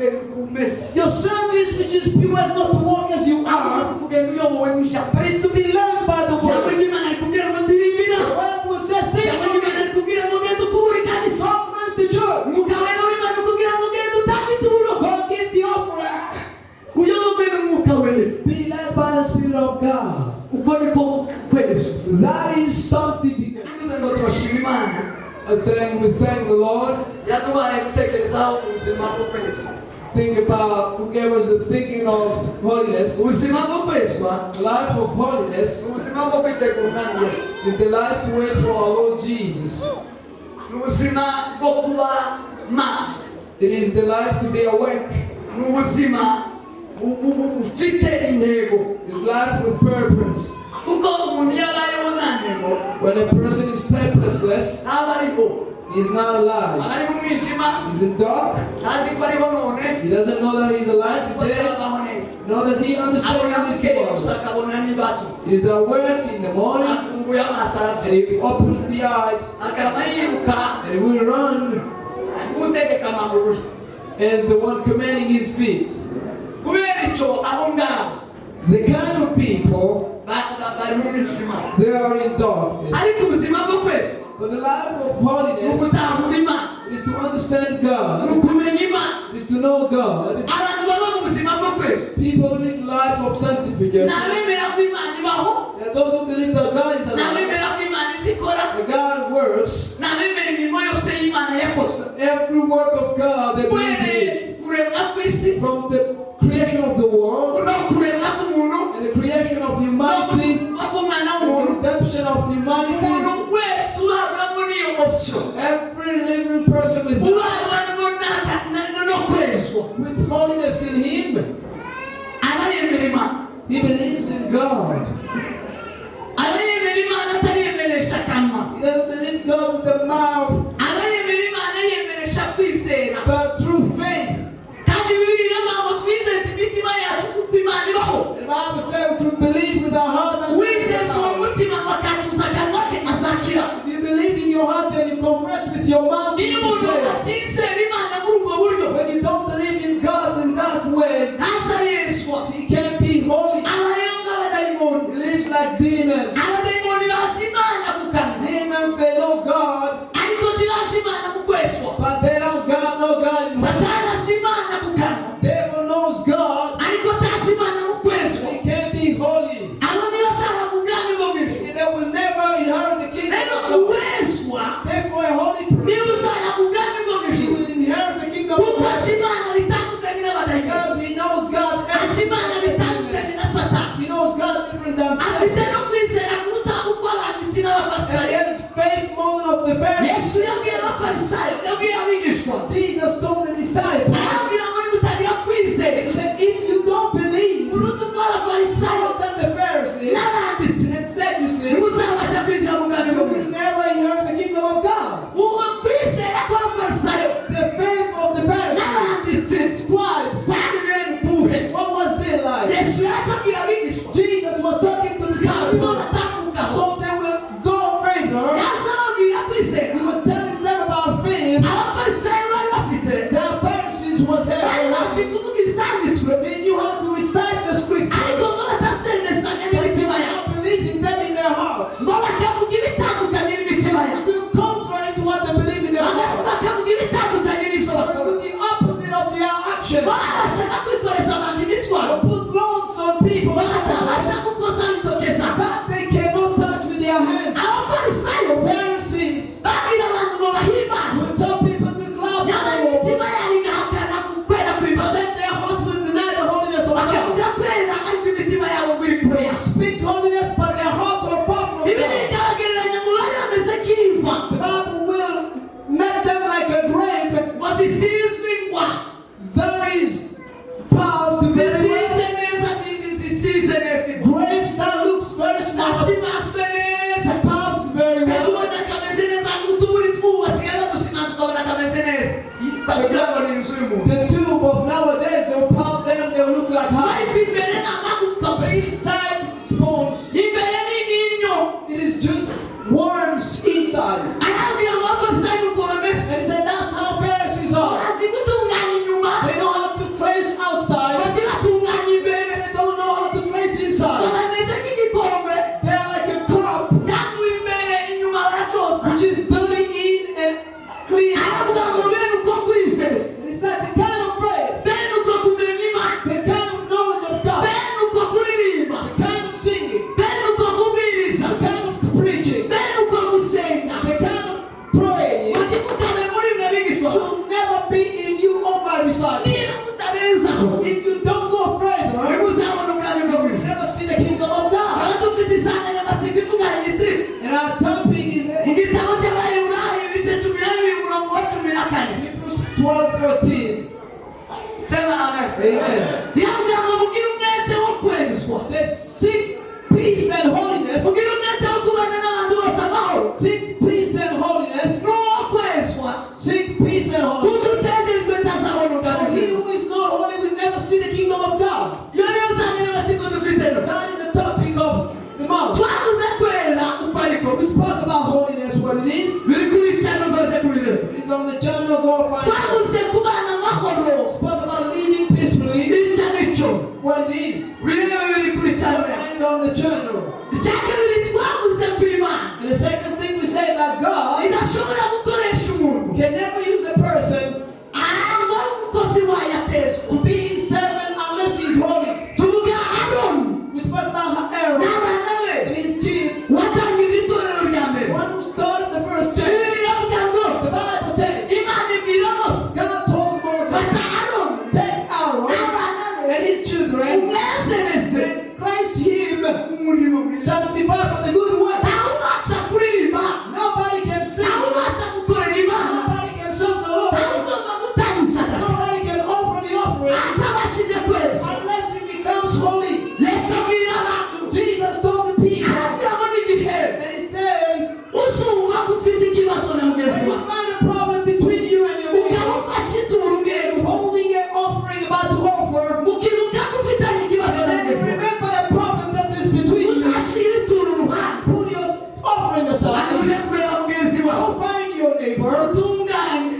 Kugenda uko umeze, Your service which is pure is not to walk as you are, kugenda uyobowe n'ijambo. But it's to be led by the Ijambo word. ry'Imana rikubwira ngo ndirimbira. The word will say, sing Ijambo for me. ry'Imana rikubwira ngo genda ukubure ikanisa. God bless the church. Umwuka wera w'Imana ukubwira ngo genda utange ituro. God give the offerings. Uyoborwe n'Umwuka Wera. Be led by the Spirit of God. Uko niko kwezwa. That is sanctification. Tuvuze ngo turashima Imana I'm saying we thank the Lord. Yaduhaye gutekerezaho ubuzima bwo kwezwa. Think about who gave us the thinking of holiness. Ubuzima bwo kwezwa The life of holiness ni ubuzima bwo kwitegura Umwami Yesu. Is the life to wait for our Lord Jesus. Ni ubuzima bwo kuba maso. It is the life to be awake. Ni ubuzima bufite intego. It's life with purpose. Kuko umuntu iyo abayeho nta ntego, When a person is purposeless, ntaba ariho. He is not alive. Aba ari mu mwijima. He's in dark. Ntazi ko ariho none. He doesn't know that he's alive Ntazi ko today. azabaho neza. Nor does he understand Abona the bukeye gusa, tomorrow. akabona n'ibatu. He is awake in the morning Afunguye amaso, and arabyuka, he opens the eyes akaba yiruka and he will run utegeka amaguru ye. As the one commanding his feet. Kubera icyo, abo ngabo The kind of people, bari mu mwijima. They are in darkness. Ariko ubuzima bwo kwezwa But the life of ni holiness ugutahura Imana, is to understand ni God, ukumenya Imana. Is to know God. Abantu baba mu buzima bwo kwezwa People who live life of sanctification. ni abemera ko Imana ibaho, There are those who believe that God is ni alive, abemera ko Imana izi ikora, that God works. ni abemera imirimo yose y'Imana yakoze. Every work of God, they believe in Uhereye it. Kuremwa kw'isi From the creation of the world no kuremwa k'umuntu and the creation of no humanity, gucungurwa k'umwana and the w'umuntu, redemption of humanity, umuntu wese uhabwamo n'iyo option, every living person uhabwamo no kwezwa, with holiness in him, arayemera Imana. He believes in God. Arayemera Imana atayemeresha akanwa. He doesn't believe God with the mouth, Arayemera Imana yemeresha kwizera. But through faith. Kandi Bibiliya iravuga ngo twizeze imitima yacu kuko Imana ibaho. The Bible says we should believe with our heart and Wizeza uwo mutima ngo akatuza akanwa ke azakira. If you believe in your heart and you confess with your mouth, Iyo you umuntu say, atizera Imana muri ubwo buryo, when you don't believe in God in that way, ntazayezwa. He can't be holy. Abayeho nk'abadayimoni. He lives like demons. Abadayimoni bazi Imana ku kanwa, Demons, they know God, ariko ntibazi Imana mu kwezwa. But they don't God, know God. Satani azi Imana ku kanwa, Devil knows God, ariko atazi Imana mu kwezwa. He can't be holy. Abo ntibazaba mu bwami bwo mu ijuru. They will never inherit the kingdom Rero of God. uwezwa Therefore, a holy person, niwe uzana mu bwami bwo mu he ijuru, will inherit the kingdom of kuko God azi Imana bitandukanye n'abadayimoni. Because he knows God. Azi Imana bitandukanye na Satani. He knows God different than Afite Satan. No kwizera kuruta uko abanditsi And he n'Abafarisayo. has faith more than of the Pharisees. Yesu yabwiye Abafarisayo, yabwiye abigishwa, Jesus told the disciples, arababwira ngo nimutagira kwizera he said, if you don't believe kuruta uko Abafarisayo more than the Pharisees n'abanditsi, and Sadducees, ntimuzabasha kwinjira mu bwami you bwo mu will ijuru. Never inherit the kingdom of God. Uwo kwizera kw'Abafarisayo The faith of the Pharisees n'abanditsi and scribes, kwari bene ubuhe? What was it like? Yesu yazabwira abigishwa Jesus was talking to nibo disciples, batambukaho. So they will go further. Yazababwira kwizera He was telling them about faith Abafarisayo bari bafite. That Pharisees was Bari having. bazi kuvuga ibyanditswe, They knew how to recite the scripture, ariko ngo batazemezanya but they n'imitima were yabo, not believing them in their hearts. Ngo bakavuga ibitandukanye n'imitima yabo. To contrary to what they believe in their heart. Bakavuga ibitandukanye n'ibyo They were bakora. looking opposite of their actions. Barashaka kwikoreza abantu imitwaro They put loads on people's shoulders batabasha gukoza intoki zabo. That they cannot touch with their hands. Abafarisayo Pharisees babwira abantu ngo bahimbaze, will tell people to clap for nyamara the Lord, imitima yabo igahakana kwera but kw'Imana. then their hearts will deny the holiness of God. Bakavuga kwera ariko imitima yabo ngo iri kure yabo. Speak holiness, but their hearts are far from Bibiliya God. ikabagereranya ngo bari bameze nk'imva The Bible will make them like a grave ngo zisizwe ingwa, that is powdered very well. Zisize neza, zisize neza ingwa, Graves that looks very smart, zasimatswe neza, powdered very mbese well. ubona kameze neza n'utuburi tw'ubu basigaye badusimatse ukabona kameze neza, ukagira ngo ni inzu y'umuntu. The tomb of nowadays, they'll pop them, they'll look like house. Ariko imbere ni amagufwa gusa. Inside bones, Imbere ni nk'inyo. It is just worms inside. Arabwira ngo Abafarisayo uko bameze. And he said that's how Pharisees are. Bazi gutunganya inyuma, They know how to disciples. Niba mutarenzaho, If you don't go further, ntimuzabona ubwami bwo mu you ijuru. never see the kingdom of God. Aba dufite insanganyamatsiko ivuga iti And our topic is mu gitabo cy'Abaheburayo ibice 12, umurongo wa 14. Hebrews 12:14. Sema amen. Amen. Yambwira ngo mugire umwete wo kwezwa, They seek peace and holiness. mugire umwete wo kubana n'abantu bose amahoro Seek peace and holiness. n'uwo kwezwa, Seek peace and kuko holiness. utejejwe ntazabona For ubwami. he who is not holy will never see the kingdom of God. Iyo niyo nsanganyamatsiko dufite no That is the topic of the month. twavuze kwera uko ariko. We spoke about holiness, what it is. Biri kuri channel zose kubireba. It is on the channel, go find it. Twavuze kubana amahoro We spoke about living peacefully, icyo ari cyo. what it is. Bireba biri kuri channel. Find it on the channel. Icya kabiri, twavuze ku Imana And the second thing we say that God idashobora gukoresha umuntu can never use a person ahantu ari umukozi wayo atezwa. to be his servant unless he is holy. Tuvuga Aroni We spoke about Aaron n'abana be and his kids, watangije itorero rya mbere. one who started the first church. Bibiliya iravuga ngo The Bible says, Imana ibwira Mose, God told Moses, fata Aroni take Aaron n'abana be and his children umwezereze and cleanse him, umurimo mwiza. sanctify for the good work. Ntawe ubasha kuririmba, Nobody can sing, ntawe ubasha gukorera Imana, nobody can serve the ntawe Lord, ugomba gutanga isadaka nobody can offer the offering atabashije kweza. unless he becomes holy. Yesu abwira abantu, Jesus told the people, arabwira ngo n'igihe and he said, uzumva ko ufite ikibazo na mugenzi when you wawe, find a problem between you and your ukaba neighbor, ufashe ituro ugenda holding an offering about to offer, ukibuka ko ufitanye ikibazo and na then you mugenzi wawe, remember the problem that is between you, uzashyira ituro uruhande, put your offering aside, uje kureba mugenzi wawe, go find your neighbor, utunganye,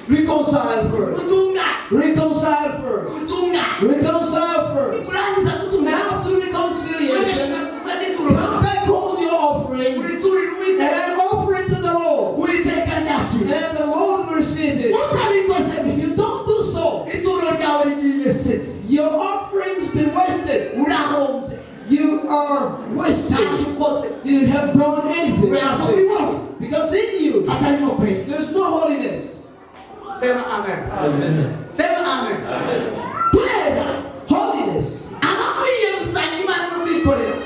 reconcile first. utunganye, Reconcile first. utunganye. Reconcile first. Urangiza And gutunganya, after reconciliation, ufate ituro, come back, hold your offering, uriturire and Uwiteka, then offer it to the Lord. Uwiteka ryakira. And the Lord will receive it. Utabikoze, If you don't do so, ituro ryawe rigiye sesi, your offering's been wasted. urahombye. You are wasted. Ntacyo ukoze, You have done anything. kubera ko muri wowe Because in you, hatarimo kwera. there's no holiness. Sema amen. Sema amen. Kwera, Holiness. abakwiye gusanga Imana no kwikorera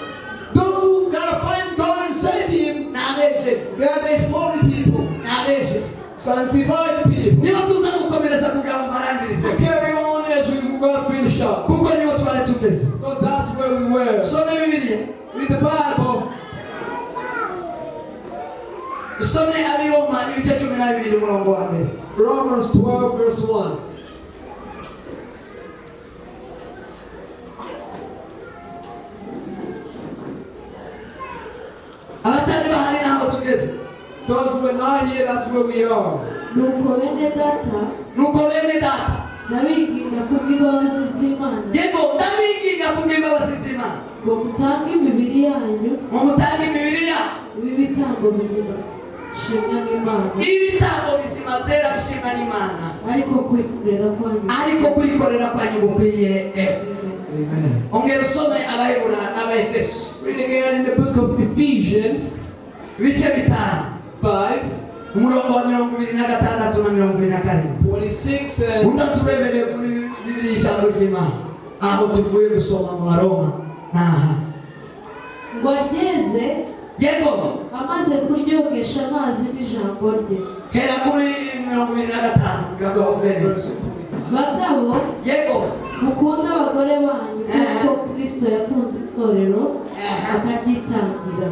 Those who gotta find God and save Him, ni abejejwe, they are the holy people, ni abejejwe. sanctified people. Niba tuza gukomereza kugira ngo mbarangirize, Carry on as we got finished up. kuko niho twari tugeze. Because that's where we were. Usome Bibiliya, Read the Bible. usome Abiroma ibice 12, umurongo wa mbere. Romans 12, verse 1. Abatari bahari ntabwo tugeze. Those who are not here, that's where we are. Nuko bene data, Nuko bene data, ndabinginga kubw'imbabazi z'Imana yego, ndabinginga kubw'imbabazi z'Imana ngo mutange imibiri yanyu ngo mutange imibiri yanyu ibe ibitambo bizima bishimwa n'Imana, ibitambo bizima byera bishimwa n'Imana, ariko kwikorera kwanyu. Ariko kwikorera kwanyu gukwiye. Amen. Ongera usome Abahebura, Abaefeso. Read again in the book of Ephesians ibice 5, 5, umurongo wa 26 na 27. 26 and Undi aturebereye kuri Bibiliya ijambo ry'Imana aho tuvuye gusoma mu Baroma naha. Ngo aryeze Yego. amaze kuryogesha amazi n'ijambo rye. Hera kuri 25 kugira ngo wumve neza. Verse 25. Bagabo, Yego. mukunde abagore banyu kuko Kristo yakunze itorero akaryitangira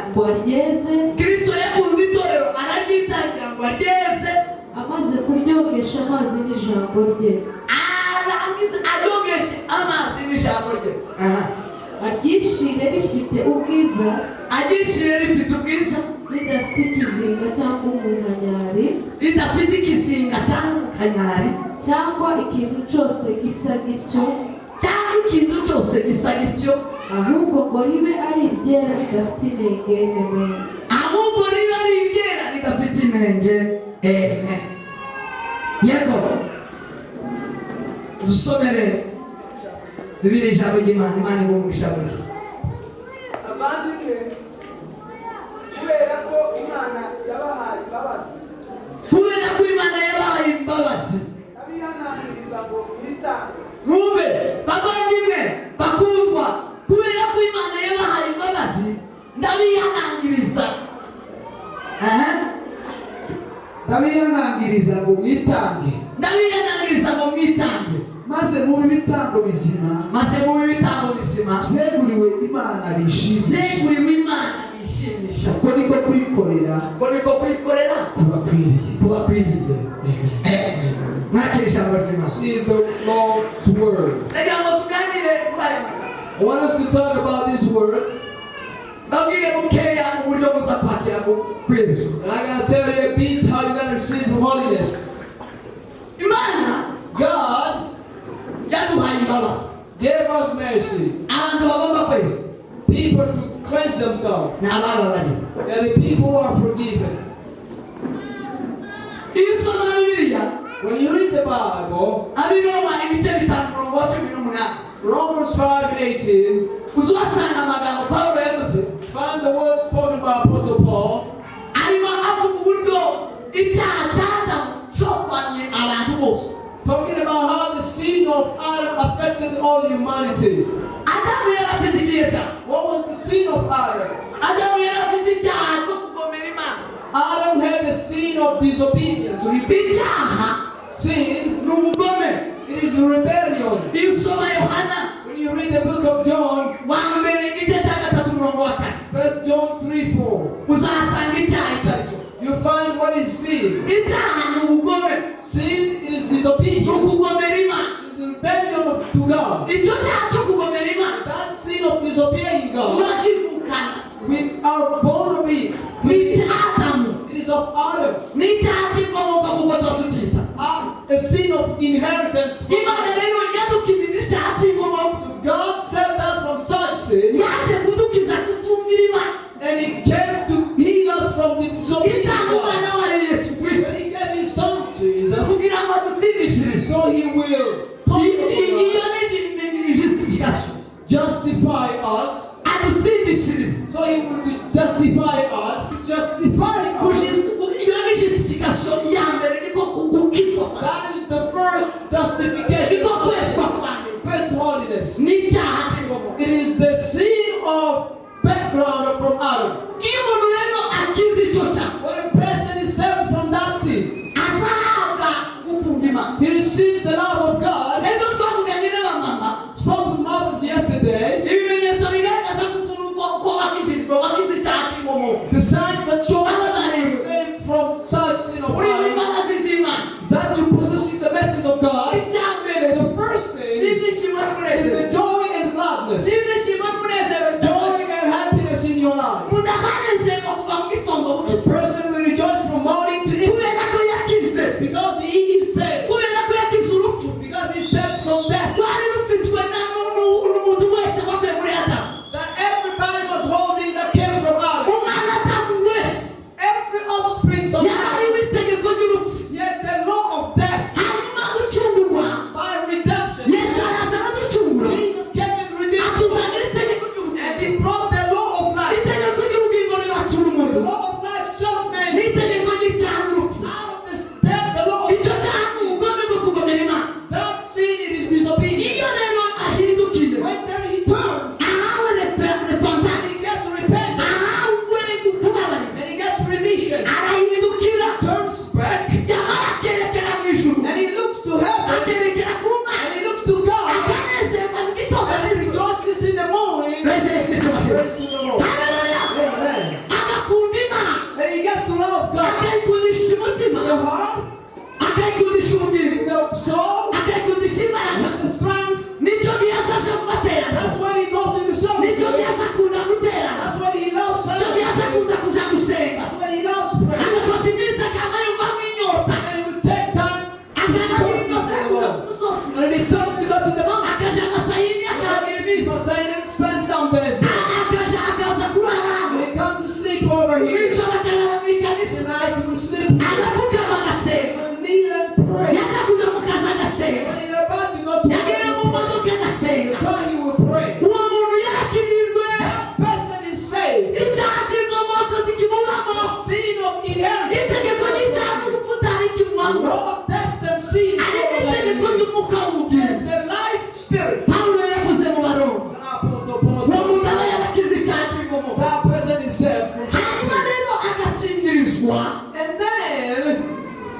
ngo aryeze, Kristo yakunze itorero araryitangira ngo aryeze, amaze kuryogesha amazi n'ijambo rye, arangize aryogeshe amazi n'ijambo rye. Aryishire rifite ubwiza, Aryishire rifite ubwiza, ridafite ikizinga cyangwa umunkanyari, ridafite ikizinga cyangwa umukanyari, cyangwa ikintu cyose gisa gityo, cyangwa ikintu cyose gisa gityo, ahubwo ngo ribe ari iryera ridafite inenge. Amen. Ahubwo riba ari iryera ridafite inenge. Amen. Yego, dusomere Bibiliya ijambo ry'Imana. Imana iguhe umugisha mwinshi. Abavandimwe, kubera ko Imana yabahaye imbabazi, Kubera ko Imana yabahaye imbabazi, ndabihanangiriza Maze mube ibitambo bizima, Maze mube ibitambo bizima byeguriwe Imana bishize, byeguriwe Imana bishimisha. Uko niko kwikorera Ko niko kwikorera kubakwiriye. Kubakwiriye. Mwakira ijambo ry'Imana. Receive the Lord's word. Ndagira ngo tuganire kuri aya magambo. I want us to talk about these words, Babwire bukeya uburyo muza kwakira kwezwa. And I'm gonna tell you a bit how you're gonna receive holiness. Imana God yaduhaye imbabazi. Gave us mercy. Abantu bagomba kwezwa People should cleanse themselves. ni abababariwe. And the people who are forgiven. Iyo usoma Bibiliya, When you read the Bible, Ab'i Roma ibice 5 umurongo wa 18, Romans 5:18, uzasanga amagambo Pawulo yavuze find the words spoken by Apostle Paul, arimo avuga uburyo icyaha cya Adamu cyokwamye abantu bose. Talking about how the sin of Adam affected all humanity. Adamu yari afite igihe cyaha? What was the sin of Adam? Adamu yari afite icyaha cyo kugomera Imana. Adam had the sin of disobedience. Icyaha Sin, ni ubugome. It is rebellion. Iyo usoma Yohana When you read the book of John, wa mbere igice cya 3 umurongo wa 4, 1 John 3 4, uzahasanga icyaha icyo ari cyo. You find what is sin. Icyaha ni ubugome. Sin, it is Ni disobedience. ukugomera Imana. It is rebellion to God. Icyo cyaha cyo kugomera Imana That sin of disobeying God, turakivukana. We are born of it. Ni icya Adamu. It is of Adam. Ni icyaha cy'inkomoko kuko tuba tucyita. A sin of inheritance. Imana rero yadukijije icyaha cy'inkomoko. So God saved us from such sin, Yaje kudukiza kutumvira Imana, and He came to heal us from the disobedience. itanga umwana wayo Yesu Kristo And He gave His Son Jesus, kugira ngo adutsindishirize. So He will Iyo ni justification. justify us. Adutsindishirize. So He will justify us. Justify us. Iyo ni justification ya mbere, niko gukizwa kwa That is the first justification. niko kwezwa kwa mbere. First holiness. Ni icyaha cy'inkomoko. It is the sin of background from Adam. Iyo umuntu rero akize icyo cyaha, When a person is saved from that sin, azahabwa gukunda Imana. He receives the love of God. Ejo twavuganye n'abamama Spoke with mothers yesterday. ibimenyetso bigaragaza ko ko wakijijwe, wakize icyaha cy'inkomoko. The signs that show that you are saved from such sin of Uri Adam, imbabazi z'Imana. That you possess the message of God. Icya mbere The first thing n'ibyishimo is n'umunezero. The joy and gladness. N'ibyishimo n'umunezero. Joy and happiness in your life. Umuntu akanezerwa kuva mu gitondo A person will rejoice from morning to evening kubera ko yakize, because he is saved. kubera ko yakize urupfu Because he's saved from death. rwari rufitwe na n'umuntu wese wavuye muri Adamu. That everybody was holding that came from Adam. Umwana Adamu wese Every offspring of yari Adam. itegeko ry'urupfu. Yet the law of death Hanyuma gucungurwa, by redemption. Yesu araza araducungura, Jesus came and redeemed us. atuzanira itegeko ry'ubugingo. And he brought the law of life. Itegeko ry'ubugingo ribatura The umuntu. law of life served man N'itegeko ry'icyaha n'urupfu. out of this death, the law of Icyo cyaha ni ubugome bwo kugomera Imana. That sin, it is disobedience. Iyo rero ahindukiye, When then he turns ahawe repentance, and he gets repentance ahawe kubabarira, and he gets remission, arahindukira, turns back yamara akerekera mu ijuru, and he looks to heaven akerekera ku Mana, and he looks to God akanezerwa mu gitondo. And he rejoices in the morning. Praise the Lord. Praise to the Lord. Hallelujah. Amen. Agakunda Imana, And he gets to love God. akayikundisha umutima, The heart, akayikundisha umubiri, the soul, akayikundisha imbaraga. with the strength. Nicyo gihe azaja mu materaniro. That's when he goes into Nicyo service. gihe azakunda guterana. That's when he loves Nicyo gihe service. azakunda kuja gusenga. That's when he loves prayer. Agafata iminsi akaba yumvamo inyota, And he will take time akaba inyota yo kuja ku musozi, and he turns to go to the mountain. akaja amasayini akahagira iminsi, Messiah and spend some days there. akaja akaza kurara And he comes to sleep over here. nijoro, akarara mu ikanisa, Tonight he will sleep. agapfukama agasenga. He will kneel and pray. Yaja kuja mu kazi agasenga. When he's about to go to Yagera mu work, modoka agasenga. he will pray. Uwo muntu yarakirirwe. That person is saved. Icyaha cy'inkomoko ntikimubamo. Sin of inheritance. Itegeko ry'icyaha n'urupfu ntarikimubamo. Law of death and sin is Ariko over itegeko like ry'umwuka w'ubugingo, Is the life spirit. Pawulo yavuze mu Baroma, The Apostle Paul uwo said, muntu aba yarakize icyaha cy'inkomoko. that person is saved from Hanyuma sin. rero agasingirizwa And then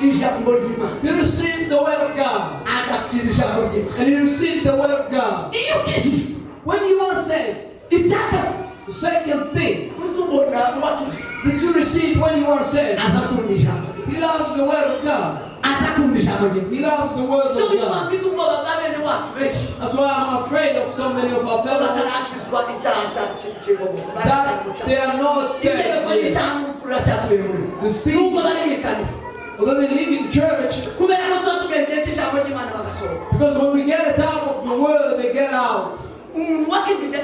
ijambo ry'Imana, he receives the word of God. agakira. Akira ijambo rye. And he receives the word of God. Iyo ukijijwe, When you are saved, icyakabiri the second thing uzubona uwakijijwe that you receive when you are saved, aza kumva ijambo rye. he loves the word of God. Aza kumva ijambo rye. He loves the word Cyo of gituma God. mfite ubwoba bwa bene wacu benshi That's why I'm afraid of so many of our fellows batarakizwa icyaha cy'inkomoko. that they are not Itegeko saved. ry'icyaha n'urupfu ruracyatuye muri bo. The sin, Nubwo bari mu ikanisa, although they live in church, kubera ko tuba tugendeye ijambo ry'Imana bagasohoka. because when we get a time of the word, they get out. Umuntu wakijijwe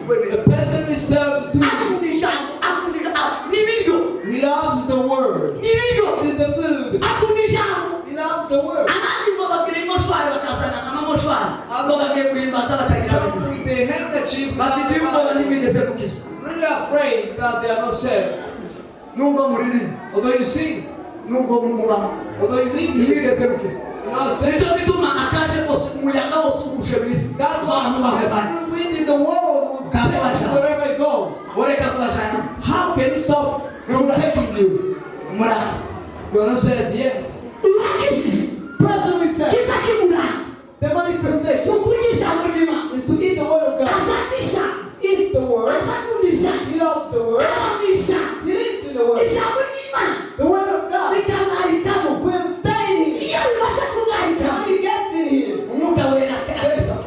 The neza person is served to akunda ijambo, akunda ijambo n'ibiryo, he loves the word. n'ibiryo, It is the food. akunda ijambo. He loves the word. Abandi ngo bagira imoshwari, bakazana amamoshwari ngo bagiye guhimbaza batagira Come abageni. with the handkerchief. Bafite ubwoba ntibigeze gukizwa. Really afraid that they are not saved. Nubwo muririmba, Although you sing, nubwo mubamo, although you live here, ntibigeze gukizwa. you're not saved. Nicyo gituma akaje kose, umuyaga wose ugushe mu isi, That's abantu why bahebana. every wind in the world will take you wherever it goes. Ureka kubajana. How can it stop from taking you? Murazi. You're not saved yet. Uwakijijwe Person is saved. kiza kimura The manifestation ukurya ijambo ry'Imana, is to eat the word of God. azanisha, Eats the word. azagumisha, He loves the word. abamisha He lives in the word. ijambo ry'Imana The word of God rikamwarikamo. will stay in him. Iyo bimaze kumwarikamo, When he gets in here, Umwuka Wera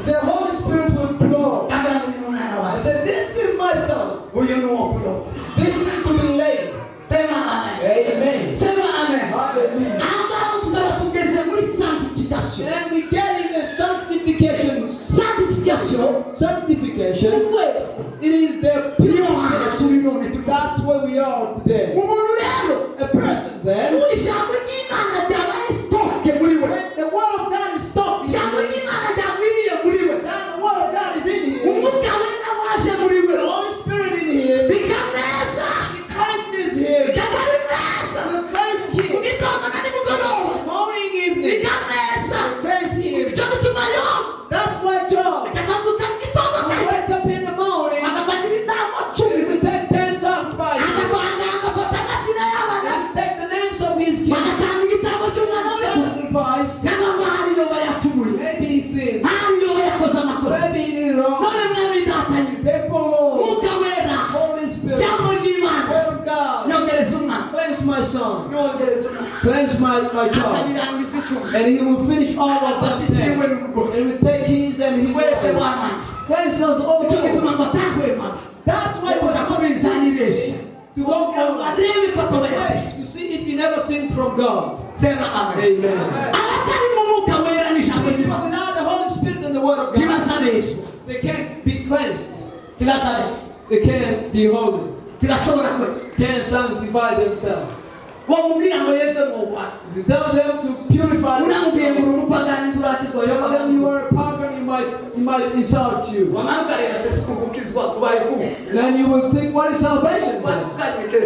the Holy Spirit will blow. agira ngo uyu ni umwana I wawe, said, "This is my son. uyu ni uwo kuyobora. This is to be laid." Sema amen. Amen. Sema amen. Hallelujah. Aha ngaha tukaba tugeze muri sanctification. And we get in the sanctification. Sanctification Sanctification. ukwezi It is the niyo hantu turi none turi. That's where we are today. Umuntu rero, A person then, ubu ijambo ry'Imana ryabaye stock muri we, when the word of God is stopped, ijambo ry'Imana ryagwiriye muri we, that the word of God is in here, Umwuka Wera waje muri we, the Holy Spirit in here, bikameza, Christ is here, bikaza bimeza the Christ mu here, gitondo na nimugoroba, morning, evening, bikameza. Christ here. Icyo gituma yo That's why Job akazuka mu gitondo will kare, wake up in the morning, agafata ibitambo he 10, will take 10 sacrifices, agavanga, agafata amazina y'abana, he will take the names of his kids, bagatanga igitambo cy'umwana w'imfura. sacrifice, Cyangwa hari yoba yacumuye, maybe he sinned, hari yoba yakoze amakosa, maybe he did wrong. none mwami datanye, Therefore, Lord, Mwuka Wera, Holy Spirit, jambo ry'Imana, Word of God, nyongereza umwana, cleanse my son, nyongereza umwana, cleanse my child. akabirangiza 10, And he will finish all of agafata that icyiwe thing. n'umugore, And will take his and his wese own. wamanye. Cleanse us all. Icyo gituma ngo atahwema That's why kuza we kubizanisha to go kugira ngo on arebe ko atoba yabeshye. to see if you never sinned from God. Sema amen. Amen. Abatari mu Mwuka Wera n'ijambo ry'Imana Without the Holy Spirit and the Word of God, ntibazabeshwa, they can't be cleansed. ntibazabeshwa, They can't be holy. ntibashobora kwezwa. Can't sanctify themselves. Wamubwira ngo Yesu ni uwawe, If you tell them to purify unamubwiye ngo themselves, uri umupagani turakizwa, tell them you are a pagan, you might insult you. wamara ukareba ati si kugukizwa kubaye kubu Then you will think, what is salvation? Then? watukanye ke.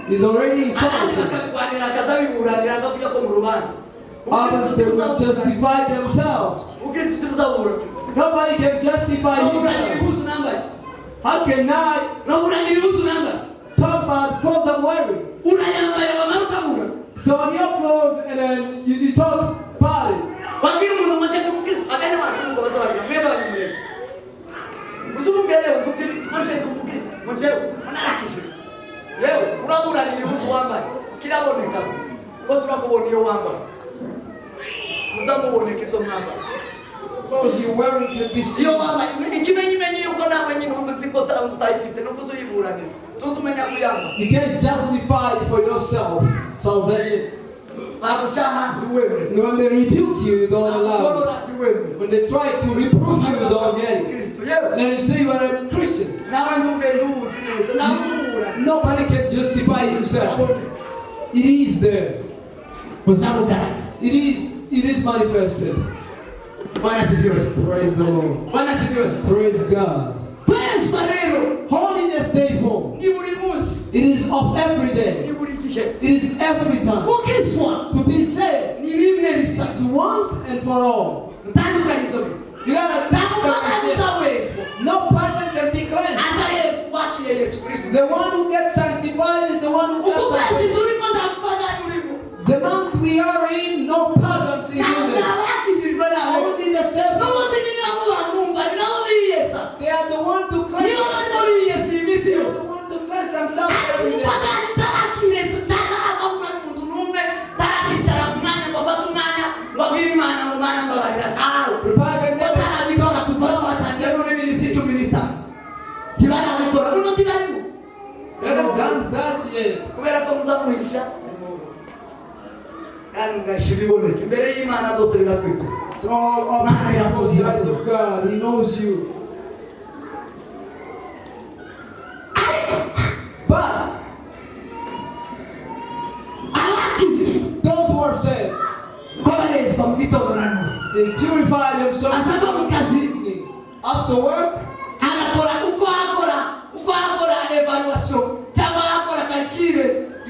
He's already Abandi insulted. bakabirwanira, akazabiburanira akakujya ko mu rubanza. Others, they will justify themselves. Ubukristo tuzabura. Nobody can justify Noburanira himself. impuzu nambaye, How can I noburanira impuzu nambaye, talk about clothes I'm wearing? urayambaye wamara ukabura. So on your clothes, and then you talk about it. Wabwira umuntu ngo nshaka umukristo, abene bacu ngo bazabagira mwebwe abanyamurenge, uzumubwira rero ngo nshaka umukristo, ngo njyewe narakijijwe, yewe uraburanira impuzu wambaye kiraboneka ko turakubona iyo wambaye, muzamuboneka izo mwambaye. Clothes you're wearing can be Iyo seen. wambaye ikimenyimenyi yuko nawe nyine uba uzi ko tutayifite nuko uzuyiburanira tuzi umenya kuyambara. You can't justify for yourself salvation. Bagucaha ntiwemere, And when they rebuke you, you don't allow it. bagorora ntiwemere. When they try to reprove you, you don't get it. Kristo yewe, And then you say you are a Christian. nawe ntugende uwuzi neza nawe uzuburana. Nobody can justify himself. It is there. Buzabugaragara. It is manifested. Bwana asifiwe. Praise the Lord. Bwana asifiwe. Praise God. Kwezwa rero Holiness therefore, ni buri munsi, it is of every ni day. buri gihe. It is every time. Gukizwa To be saved ni rimwe risa. is once and for all. Mutandukanye izo bintu. You gotta Nta mupagani uzawezwa No pagan can be cleansed. aza Yesu wakiriye Yesu Kristo. The one who gets sanctified is the one who Uku gets kwezi sanctified. turimo nta mupagani urimo. The month we are in, no pagans in Ntabwo it. abakijijwe ni Imana ngo Mana mbabarira tawe. Prepare can never Batarabikora kuva twatangiye none iminsi 15 ntibarabikora buno ntibarimo. They haven't done that yet. Kubera ko muza muhisha kandi mugahisha ibiboneka imbere y'Imana byose biratwikwa. It's all up before the eyes of God. He knows you. But Abakizijwe those who are saved, ko barezwa mu gitondo na none they purify themselves asava mu kazi after work. Agakora uko akora evaluation cyangwa akora calcul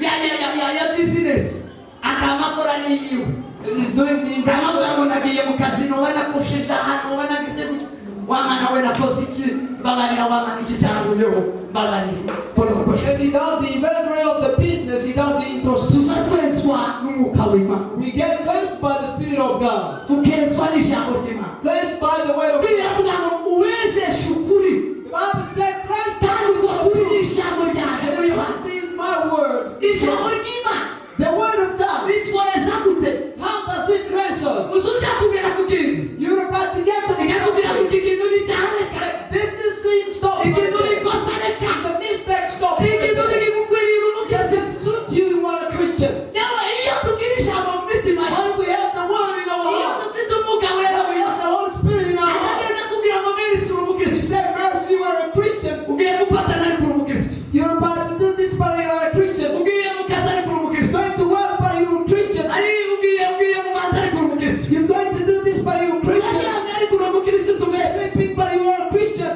ya business akaba akora n'iyiwe. As he's doing the Ndavuga ngo investment. Nagiye mu kazi noba nakosheje ahantu noba nagize gutya wa mwana we nakoze iki mbabarira wa mwana iki cyanguyeho mbabarira mbona ukwezi. As he does the inventory of the business, he does the introspection. Tuza twezwa n'umwuka w'Imana. We get cleansed by the Spirit of God, Tukezwa n'ijambo ry'Imana. Cleansed by the word of God. Bibiliya iravuga ngo uwezeshe ukuri The Bible said, Christ kandi uko kuri ni ijambo ryanjye muri Yohana. is my word. Ijambo ry'Imana The word of God. ritwoheza gute? How does it cleanse us? Uzuja kugera ku kintu You're about to get to ikakubwira ngo iki kintu ni icyaha reka. This is sin, stop. Ikintu ni ikosa reka. It's a mistake, stop. Ikintu ntikigukwiriye Does umukristo. it suit you? You are a Christian. Yewe iyo tugira ijambo mu mitima yacu, When we have the word in our iyo heart, dufite umwuka wera when we have the Holy Spirit in our heart, akagenda kubwira ngo Merisi uri He umukristo said, Mercy, you are a Christian. ugiye gufatana ariko uri umukristo You're about to do this, but you are a Christian. ugiye mu kazi ariko uri You're umukristo going to work, but you're a Christian. ari ugiye mu bantu ariko uri umukristo You're going to do this, but you're a Christian. uraryamye ariko uri umukristo tumeze Sleeping, but you are a Christian.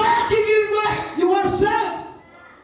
warakigirwe You are saved.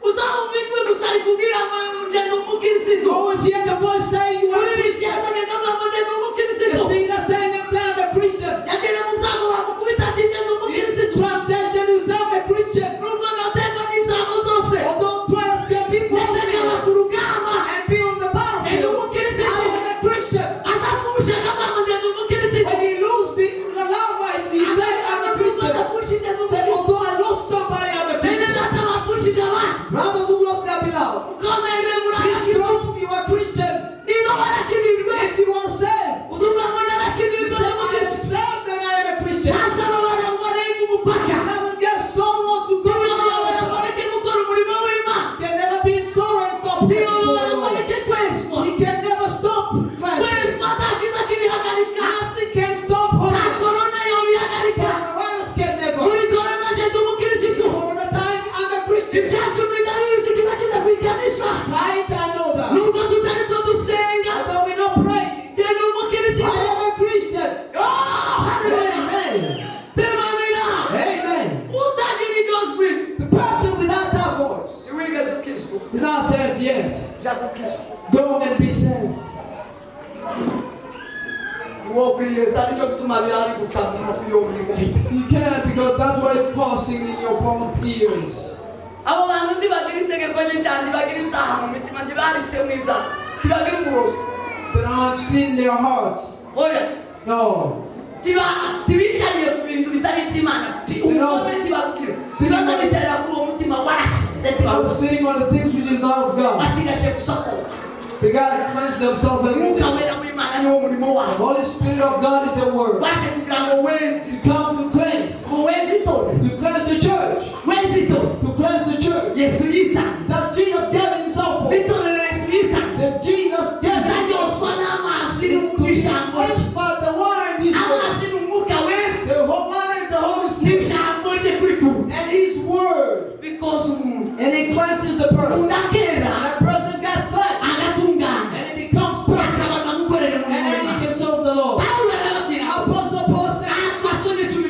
Uzawumva ijwi gusa rikubwira ngo nje ni umukristo. You always hear the voice saying you are a Uri Christian. agenda avuga ngo nje ni You umukristo. sing the song and say, I'm a Christian. Yagera mu byago bamukubita ati nje ni umukristo. Temptation, you say, I'm a Christian. Nubwo naterwa n'ibyago zose Although trials can be ndetse possible nkaba ku rugamba and be on the ndi battlefield, umukristo. I am a Christian. Azapfusha akavuga ngo nje ni umukristo. When he lose the loved ones, he said, I'm a Christian. Bapfushije ni Said, umukristo. although I lost somebody, I'm a Bene Christian. data bapfushije abana Brothers who lost their beloved, mukomere please murakiriwe. don't, you are Christians. Niba warakirirwe If you are saved, uzuvuga ngo you narakirirwe say, I am n'umukristo. saved and I am a Christian. Ntazababara ngo arenge umupaka. Doesn't get sorrow to go to the Ntiyobabara ngo altar. areke gukora umurimo w'Imana. Can never be in sorrow and stop. Ntiyobabara ngo areke kwezwa. He can never stop cleansing. Kwezwa nta kiza kibihagarika. Nothing can stop Nta holiness. korona yobihagarika. Coronavirus can never. Muri korona je ndi umukristo. Corona time, I'm a Christian. Icyacu ndabizi kiza kiza ku ikanisa. Right, I know that. Nubwo tutari ko dusenga Although we not pray, je ndi umukristo. I am a Christian. Oh, hallelujah. Amen. Sema amina. Amen. Utagira iryo jwi The person without that voice ntiwigeze ukizwa is not saved yet. jya gukizwa. Go and be saved. Uwo kwiyeza nicyo gituma biba biguca mu matwi yombi. You can't because that's what is passing in your both ears. Abo bantu ntibagira itegeko ry'icyaha ntibagira ibyaha mu mitima ntibanditsemo ibyaha ntibagira uburozi. They don't have sin in their hearts. Oya. No. Ntibicariye ku bintu bitari iby'Imana ubugome ntibabwira ntibazabicarira kuri uwo mutima warashize They're ntibawuzi sitting on the things which is not of God. basigaje gusakuka. They gotta cleanse themselves. Umwuka Every day. wera w'Imana niwo murimo wawe. The Holy Spirit of God is the word. Waje kugira ngo weze To come to cleanse. ngo weze itorero To cleanse the church. weze itorero To cleanse the church. Yesu yita That Jesus gave himself for. itorero Yesu yita That Jesus gave himself izanyozwa n'amazi is to be n'ijambo rye. cleansed by the water and his word. Amazi ni umwuka wera The whole water is the Holy Spirit n'ijambo rye kuri kumwe and his word. bikoza umuntu And it cleanses the person. umuntu akera That person gets cleansed agatungana and he becomes perfect. akabona gukorera And umurimo then he w'Imana. can serve the Lord. Pawulo arababwira Apostle Paul said aha twasomye cumi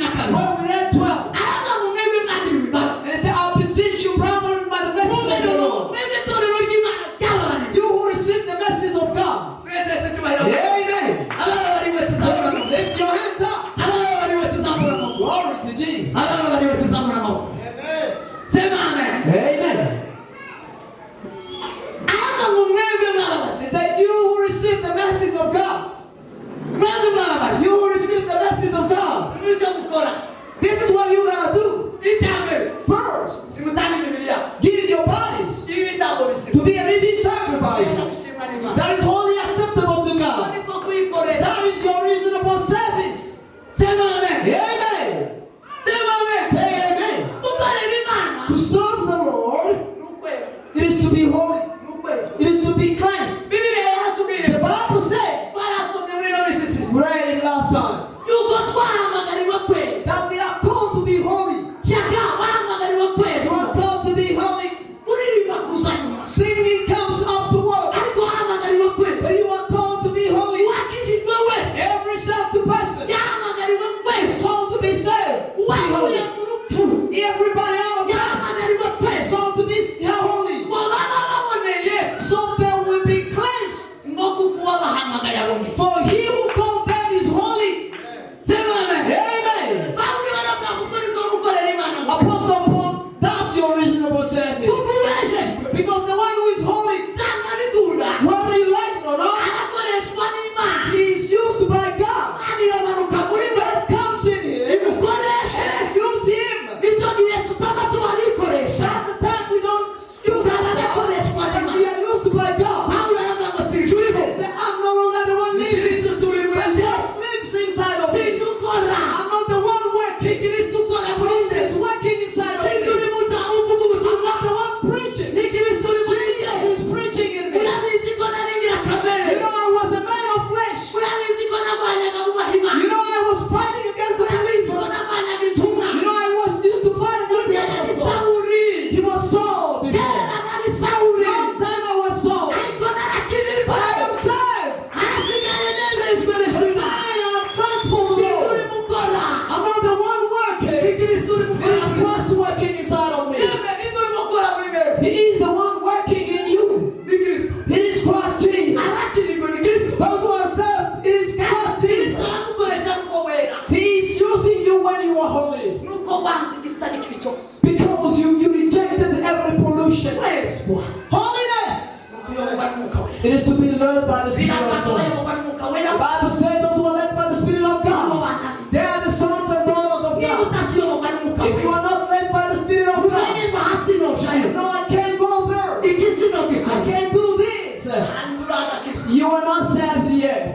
Kuko wanze igisa n'ikibi cyose. Because you rejected every pollution. Kwezwa Holiness! kuyoborwa n'Umwuka Wera. It is to be led by the Spirit of Biravuga ngo God. bayoborwa n'Umwuka Wera The Bible says those who are led by the Spirit of nibo God, bana. they are the sons and daughters of Niba God. utakiyoborwa n'Umwuka If you Wera, are not led by the Spirit of God, umenye ngo hasi nojayo, no, I can't go there. iki I sinogikora. can't do this. Nturagakizwa. You are not saved yet.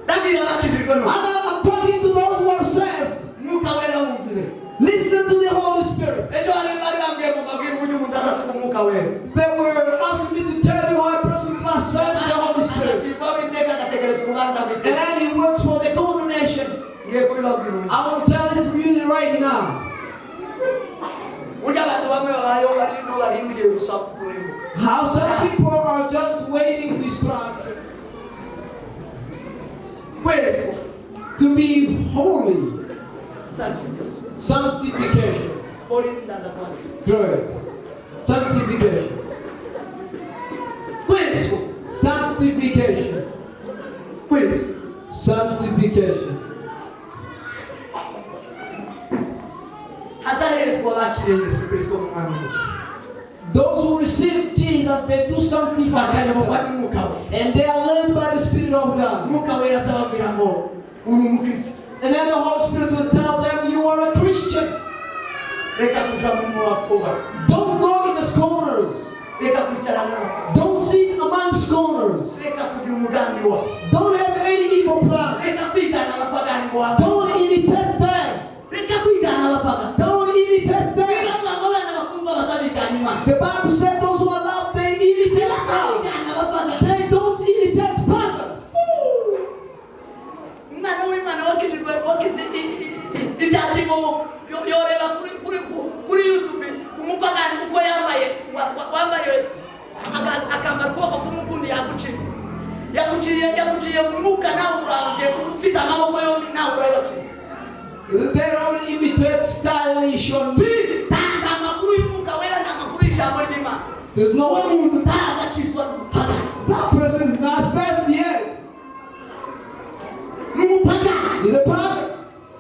Ndabwira abakijijwe none. I'm talking to those who are saved. Umwuka Wera wumvire. Listen to the Holy Spirit. Ejo bari bambwiye ngo mbabwire uburyo umuntu azatuka Umwuka Wera. They were asking me to tell you how a person blasphemes the Holy Spirit. Agatsindwa Uwiteka agategereza urubanza And rw'iteka. then he works for the condemnation. Ngiye kubibabwira ubu. I will tell this really right now. Burya abantu bamwe babayeho bari no barindiriye gusa kurimbuka. How some people are just waiting destruction. Kwezwa. To be holy. Sanctification. Sanctification. Poli ndaza kwandika. Great. Sanctification. Kwezwa. Sanctification. Kwezwa. Sanctification. Hazahezwa abakiriye Yesu Kristo nk'umwami wabo. Those who receive Jesus, they do sanctify Bakayoborwa themselves. n'Umwuka Wera. And they are led by the Spirit of God. Umwuka Wera azababwira ngo uri umukristo. And then the Holy Spirit will tell them, you are a Christian. Reka kuja mu mwakoba. Don't go in the scorners. Reka kwicarana n'abakobwa. Don't sit among scorners. Reka kugira umugambi wawe. Don't have any evil plan. Reka kwigana abapagani ngo wawe. Don't imitate them. Reka kwigana abapagani. Don't imitate them. Biravuga ngo abana bakundwa bazabigana Imana. The Bible said those who are loved, they imitate God. Ntibazabigana abapagani. They don't imitate pagans. Umwana w'Imana wakijijwe wakize ibya kimomo yoreba kuri YouTube ku mupagani uko yambaye wambaye akambara ukuboko k'umukundi yaguciye yaguciye mu mwuka nawe uraje ufite amaboko yombi nawe urayaciye. They don't imitate stylish or Nta amakuru y'Umwuka Wera, nta makuru y'ijambo ry'Imana. There's no Uwo one. muntu ntaragakizwa n'umupagani. That person is not saved yet. Ni umupagani. He's a pagan.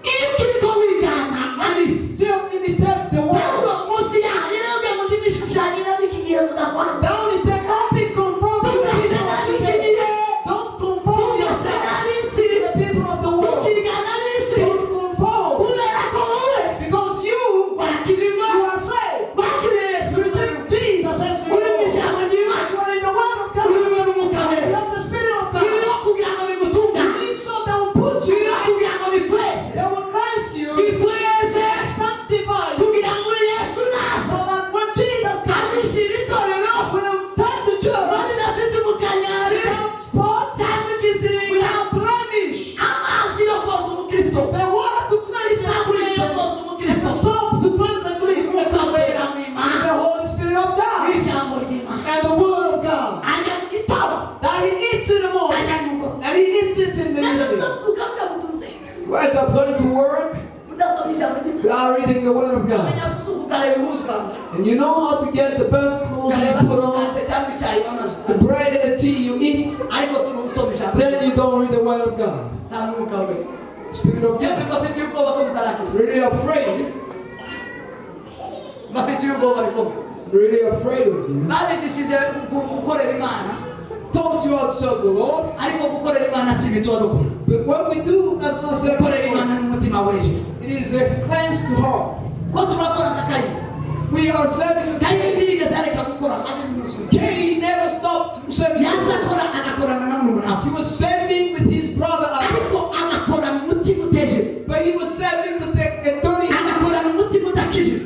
Iyo ukiriko wigana ab'isi, Still imitate the world. Pawulo munsi yaho yarababwiye ngo ndibishushanyo n'ab'iki gihe mudahwana. Down he said, don't be conformed to the Tugasa people of n'ab'iki today. gihe. Don't conform Tugasa yourself n'ab'isi. to the people of the world. Tukigana ab'isi. Don't conform. Kubera ko wowe Because you wakirirwa, you are saved. wakiriye Yesu. You receive Jesus as your Uri mu Lord. ijambo ry'Imana. You are in the word of God. Uri mu Mwuka You Wera. have the Spirit of God. Biriho kugira ngo bigutungane. You need so that will put you Biriho right. kugira ngo bikweze. They will cleanse you, Bikweze sanctify you, kugira ngo Yesu naza so that when Jesus comes, azishyira itorero will take the church ridafite umukanyari without spot, cyangwa ikizinga, without blemish. amazi yo koza umukristo, The water to cleanse the isabune yo Christian, koza and umukristo, the soap to cleanse the Umwuka clean. Wera w'Imana, The Holy Spirit of God n'ijambo ry'Imana. and the Word of God Ajya mu gitondo, that He eats in the morning ajya nimugoroba. and He eats it in the evening. Ndabyuka mudamutuze, Wake up going to work mudasoma ijambo ry'Imana. without reading the Word of God. Umenya gusuka ukareba impuzu ukambara. And you know how to get the best clothes you Ukareba put on, umukate cyangwa icyayi wamaze. the bread and the tea you eat, Ariko turusoma ijambo then you don't read the Word of God. nta Mwuka Wera. Spirit of Yewe God. mbafitiye ubwoba ko mutarakizwa. Really afraid. Mbafitiye ubwoba bikomeye. Really afraid of you. Babigishije gukorera Imana, Taught you how to serve the Lord, ariko gukorera Imana si ibitwa dukora. but what we do, that's not Gukorera serving the Imana Lord. n'umutima weje. It is a cleansed heart. Ko turakora nka Kayini. We are serving the Kayini same. ntiyigeze areka gukora habe n'umunsi umwe. Cain never stopped serving the Yaza Lord. akora agakorana na murumuna we. He was serving with his brother Abel, Ariko agakorana umutima utejeje. but he was serving with a dirty Agakorana umutima udakijije.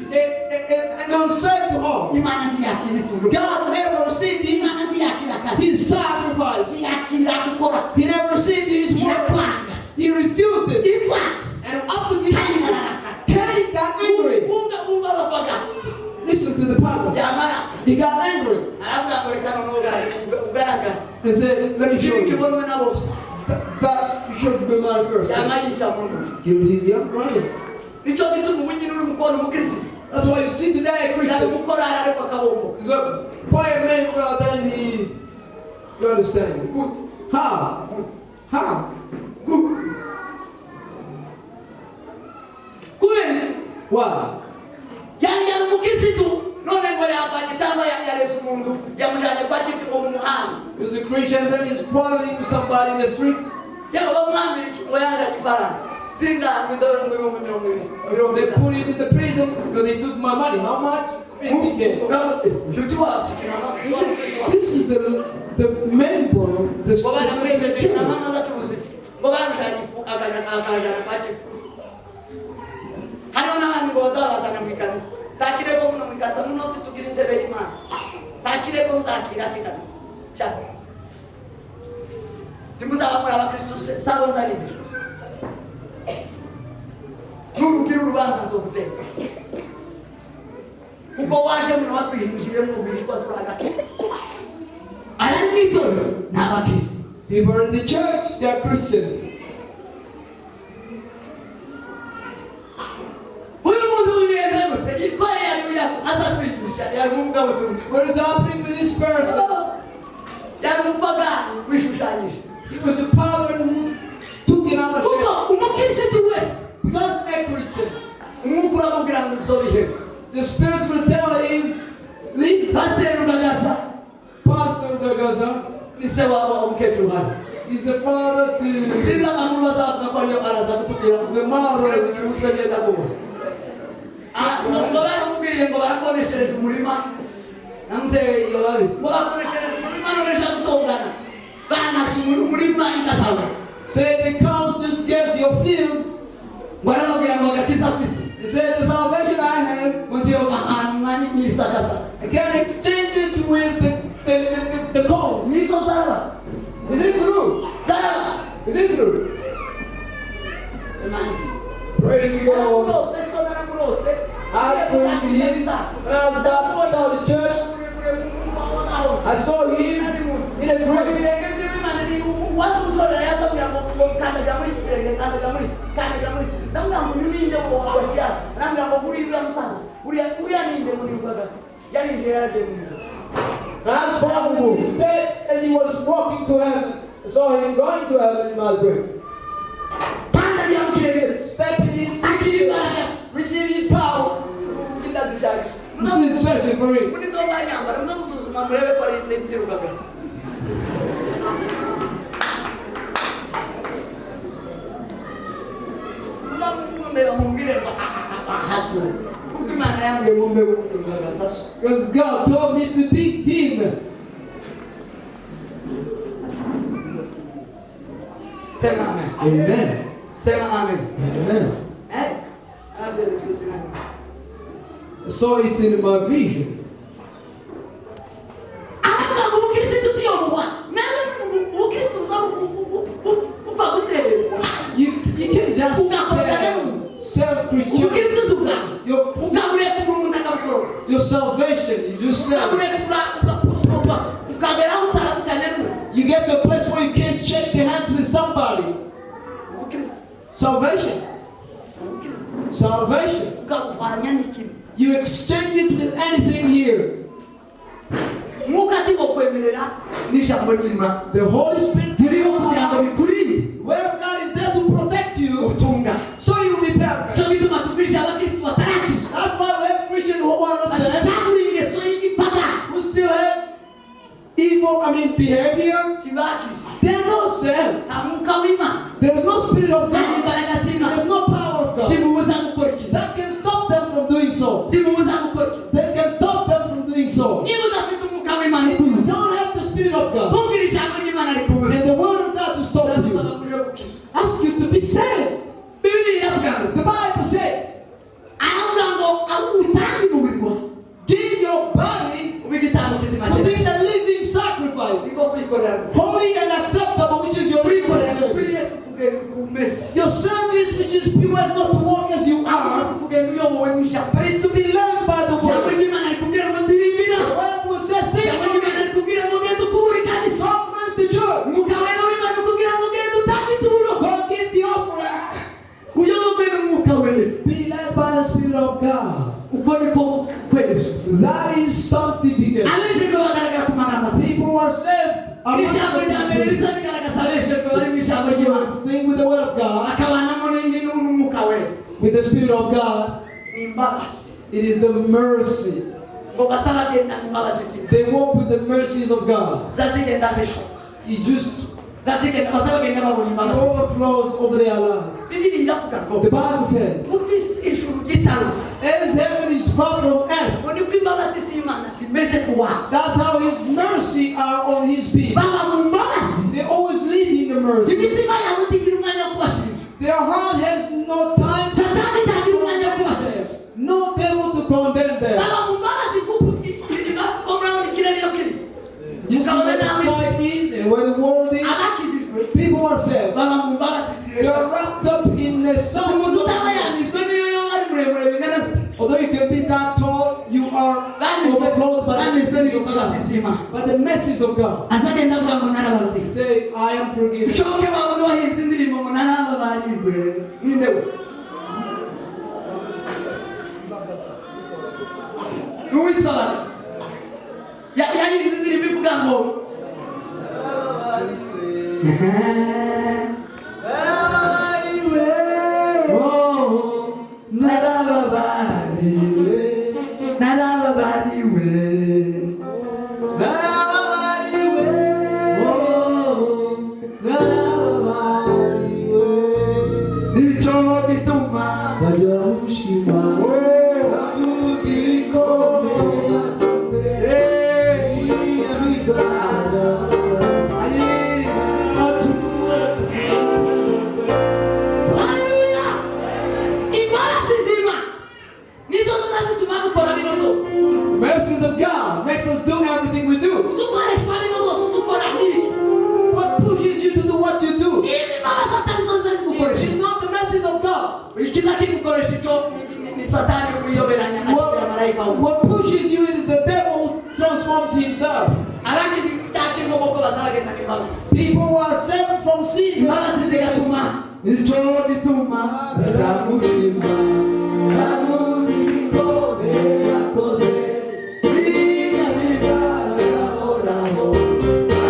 an unsaved heart. Imana ntiyakira ituro. God never received Imana ntiyakira akazi. his sacrifice. Ntiyakira gukora. He never received his work. Irakwanga. He refused it. Ikwanze. And after this, Kayini ararakara. Cain got angry. Wumva wumva abapagani. Listen to the pastor. Yamara. He got angry Aravuga ngo reka noneho ugaragare. and said, let me show Ikibi you. kibonwe na bose. That should be my first. Yama yica murumuna. Killed his young brother. Nicyo gituma ubu nyine uri mu kubona umukirisitu. That's why you see today a Yari Christian. umukorari ariko akabomboka. He's a quiet man, well, then he. You understand it. How? How? Kubera Why? Yari yari umukirisitu none ngo yavanye cyangwa yareze umuntu yamujyanye kwa chief ngo mu muhanda. He was a Christian, then he's quarreling with somebody in the streets. Yewe bamwambira iki ngo yaje ifaranga zingana idolari ngo 20,000 mirongo They itanu. put him in the prison because he took my money. How much? 50K. Ukavuga, uyu si wasikira mama, si wa- This is the member of the ngo banamuhejeje na church. mama azacuruza ifu ngo bamushanye ifu akajana kwa chief. Hariho n'abandi ngo bazabazana mu ikanisa takirego muno mu ikanisa muno situgira intebe y'imanza takirego muzakira cy'ikanisa cyane timuzaba muri abakristo sabo nzarindira nurugira urubanza nzoguteka kuko waje muno watwihinjiye mu rwihishwa turagaca aya ni itorero ni abakristo. People in the church, they are Christians. Uyu muntu w'ibintu gute ikwaye yari uya azatwigisha yari umuvugabutumwa. What is happening with this person? Yari umupagani wishushanyije. He was a pagan who took another Kuko faith. umukirisitu wese Because a Christian, umwuka uramubwira ngo usobihe. the Spirit will tell him, leave. Pasiteri Rugagaza Pastor Gagaza ni se wabo umukecuru hano. is the father to Sinzi abantu bazavuga ko ariyo araza kutubwira the mother. umutwe neza kubo. Ngo baramubwiye ngo barakoneshereje umurima namuze iyo babizi ngo bakoneshereje umurima none ejo gutongana banashe umurima ikasaba. Say the cows just guess your field. Ngo arababwira ngo agakiza afite He said the salvation I have, ngo ntiyo bahanwa n'isakasa. I can exchange it with the cows. Nizo zaraba. Is it true? Zaraba. Is it true? Imana. Praise God. Naramurose so naramurose. I prayed to him. When I was about to start the church, I saw him in a grave. Ibirenge by'Imana ni uwatumshorera yazabwira ngo ngo kandagira muri iki kirenge kandagira muri kandagira muri ndamubwira ngo uyu ninde ngo wakiyaza arambwira ngo buriya uriya musaza uriya uriya ninde ngo ni Rugagaza yarinjiye yaragiye mu ijuru. And I followed his steps as he was walking to heaven. I saw him going to heaven in my dream. Kandagira mu kirenge Step in his akira imbaraga receive his power. ndazishakisha. I'm still searching for him. Muri zo mbanyambara muzamusuzuma murebe ko ari ndi Rugagaza. Muzamundeba mumbwire ngo hasi kuko Imana yambwiye ngo mbe Rugagaza so. Because God told me to be him. Sema amen. Amen. Sema amen. Amen. Eh? Arabyeretswe sinani. I saw it in my vision. Aravuga ngo umukirisitu tuyoborwa nawe umukirisitu uza upfa gutezwa. You can't just sell Christianity. Umukirisitu bwawe Your, ukaburekura umuntu akabukora. your salvation, you just sell. it. Ukaburekura ukagera aho utaravuganye n'umuntu. You get to a place where you can't shake the hands with somebody. Umukirisitu Salvation. umukirisitu Salvation. ukabuhwanya n'ikintu. You exchange it with anything here. Mwuka ati ngo kwemerera n'ijambo ry'Imana. The Holy Spirit, Ririho kugira ngo bikurinde Word of God is there to protect you utunga. so you will be perfect. Cyo gituma tubwirije abakirisitu batarakizwa. That's why we have Christians who are not saved, Baracyagura ingeso y'igipagani. who still have evil, behavior. Ntibakizwa. They're not saved. Nta mwuka w'Imana. There's no spirit of Nta God. imbaraga z'Imana. There's no power of God Zimubuza gukora ikintu. that can stop them from doing so. Zimubuza gukora ikintu. That can stop them from doing so. Niba udafite umwuka w'Imana If you ukubuza, don't have the spirit of God kumvira ijambo ry'Imana rikubuza. and the word of God to stop Ndagusaba you, kuja gukizwa. ask you to be saved. Bibiliya iravuga ngo The Bible says, aravuga ngo utange umubiri wawe give your body ube igitambo kizima to be cyera. a living sacrifice, Siko kwikorera. holy and acceptable, which is your reasonable Kwikorera service. kuri Yesu kugenda kumesa. Your service, which is pure, is not to walk as you are, Ahubwo kugenda uyobowe n'ijambo. but is to be led by the Ijambo word. ry'Imana rikubwira ngo ndirimbira. The word will say, sing Ijambo for me. ry'Imana rikubwira ngo genda ukubure ikanisa. Conference the church. Umwuka wera w'Imana ukubwira ngo genda utange ituro. Go give the offering. Uyobowe n'umwuka wera. Be led by the Spirit of God. Uko niko kwezwa. That is sanctification. Abejejwe bagaragara ku magambo atatu. People who are saved are Ijambo rya mbere riza rigaragaza abejejwe bari mu ijambo ry'Imana. Thing with the word of God, Bakabanamo n'umwuka wera. with the Spirit of God. Ni imbabazi. It is the mercy. Ngo bazabagendana imbabazi z'Imana. They walk with the mercies of God. Zazigenda zishoka. It just Zazigenda bazabagenda babona imbabazi. overflows over their lives. Bibiliya iravuga ngo The Bible says, wumvise ijuru ryitarutse. as heaven is far from earth, Ngo niko imbabazi z'Imana zimeze ku bantu. that's how His mercy are on His people. Baba mu mbabazi. They always live in the mercy. Imitima yabo itigira umwanya wo kubashinja. Their heart has no time to Satani ntagira umwanya wo condemn kubashinja. them. No devil to condemn them. Baba mu mbabazi kuko ko murabona ikirere iyo kiri. You see where the sky is and where the world is. Abakijijwe People are saved. baba mu mbabazi They ziresha. are wrapped up in the such. Umuntu utaba yanyuzwe niyo yoba ari muremure bingana gute. Although you can be that tall, you are Banyuzwe overflowed by the banyuzwe mercies of n'imbabazi God. z'Imana. By the mercies of God. Azagenda avuga ngo narababariwe. Say, I am forgiven. Bishoboke babona wahimbye indirimbo ngo narababariwe. Ninde we? N'uwitwa yahimbye indirimbo ivuga ngo Oh, narababariwe, narababariwe, Narababariwe. oh, Narababariwe. nicyo gituma Bajya mushima. Bavuga ibikomeye yakoze. Inyamibwa. Haleluya! Imbabazi z'Imana nizo zizatuma dukora bino byose. Mercies of God makes us do everything we do. Uzukoreshwa bino byose uzukora nk'iki. What pushes you to do what you do? Niba imbabazi atari zo zari kugukoresha. It is not the mercies of God. Ikiza kigukoresha icyo ni Satani kuyoberanya akigira marayika What, we. what pushes you is the devil who transforms himself. Abakijijwe icyaha cy'inkomoko bazagenda n'imbabazi. People who are saved from sin. Imbabazi zigatuma nicyo gituma Ndamushima, ndamubikombe yakoze, binyamibwa yahoraho,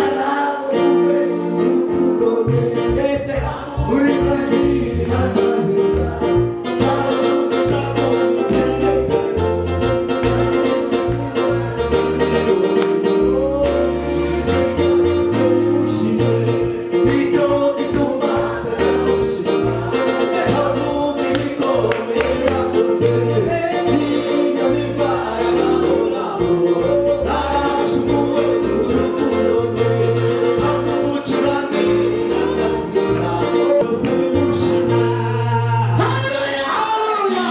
aravuwe urukundo rwe, ese uri kayira nziza, ndamushaka Nicyo gituma ndamushima. Haleluya!